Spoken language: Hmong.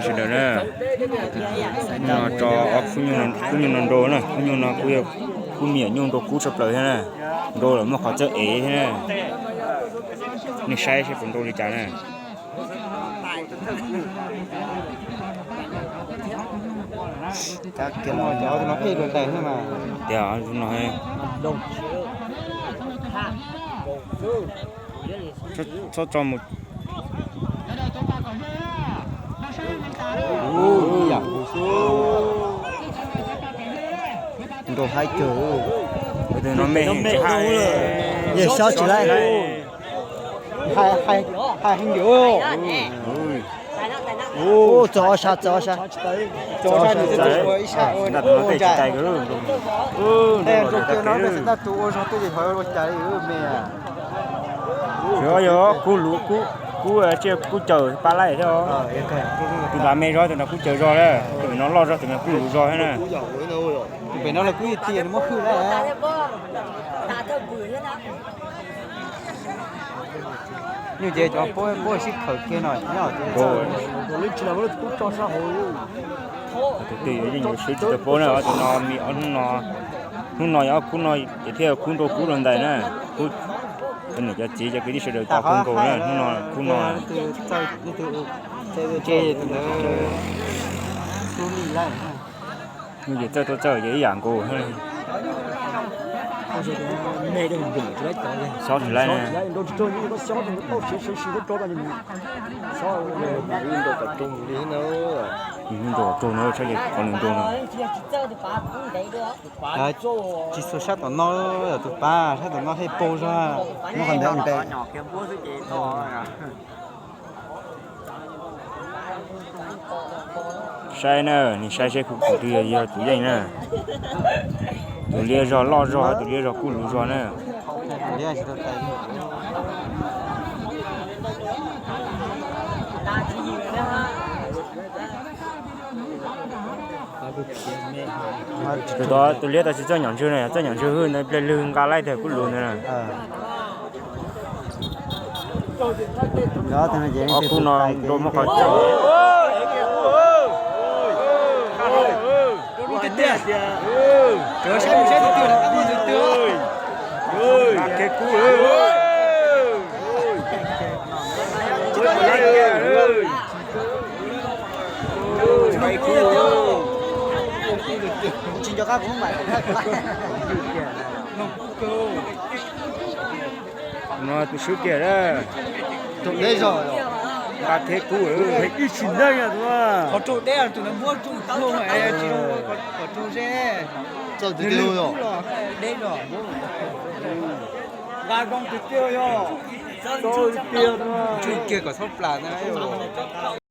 Sawv daws na, hnub no tso ob khub nyuj no nrau na, khub nyuj no kuj yog khub me nyuam nyuj nrau kub tshaj plaws thiab na, nrau lawm muaj qhov txawj ev thiab na. Nej saib seb puas nrau li cas na. Tias no txhob tso mus. Nrau haib kawg. Yog xob tsis laib. Hais heev yam. Txog ob sab, txog ob sab. Txog ob sab, txog ob sab. Nrau kiag no peb xav ntaj tus ua zog twb tsis hov ua cas li me. Yog kub luv, kub tsiaj kub caws pab laij thiab. Tus nrad me zog, tus nrad kub caws zog, tus pem no loj zog, tus no kub luv zog thiab na. Tus pem no los kub tiag tiag, nws muab hwj lawm. Nyuj ces cov paub sib khaws kiag no nyob. Tus twg yeej yuav sib tsis tau paub na, tus no me ob hnub no, hnub no yog ob khub no ces thiaj khub nrau kub rau ntais na. Kub, cov niam cov txiv cov kwv tij sawv daws tos kub nkaus na, hnub no khub no. Nyuj ces txawj tuaj txawj ces ib yam nkaus. Xob tsis laib. Nrau kom raug no, saib qhov nws nrau no. Tsis txhua sab tom no, tus pab sab tom no thiaj paug zog, muab qhov ntawd ntes. Saib na, nej saib seb kuv tus twg yog tus yeej na. Tus liab zog loj zog, tus liab zog kub luv zog na. Tus tod, tus liab tod tsis txawj nyom ntswg na, yog txawj nyom ntswg hwj ntawd pliag lwg nqa laij tiag kub luv ntawd na. Ob khub no nrau muaj qhov txawj. Nqa kiag kub. Tsis nco qab kuv mam no tus swb kiag a. Nqa kiag kub. Ib tsis neeg qhov raug deb tus no muab raug tuag tsis raug, qhov raug ze. Txawj tiag tiag. Nqa zoo tiag tiag yog. Txawj tiag tiag. Tswj kiag kom txhob plam na.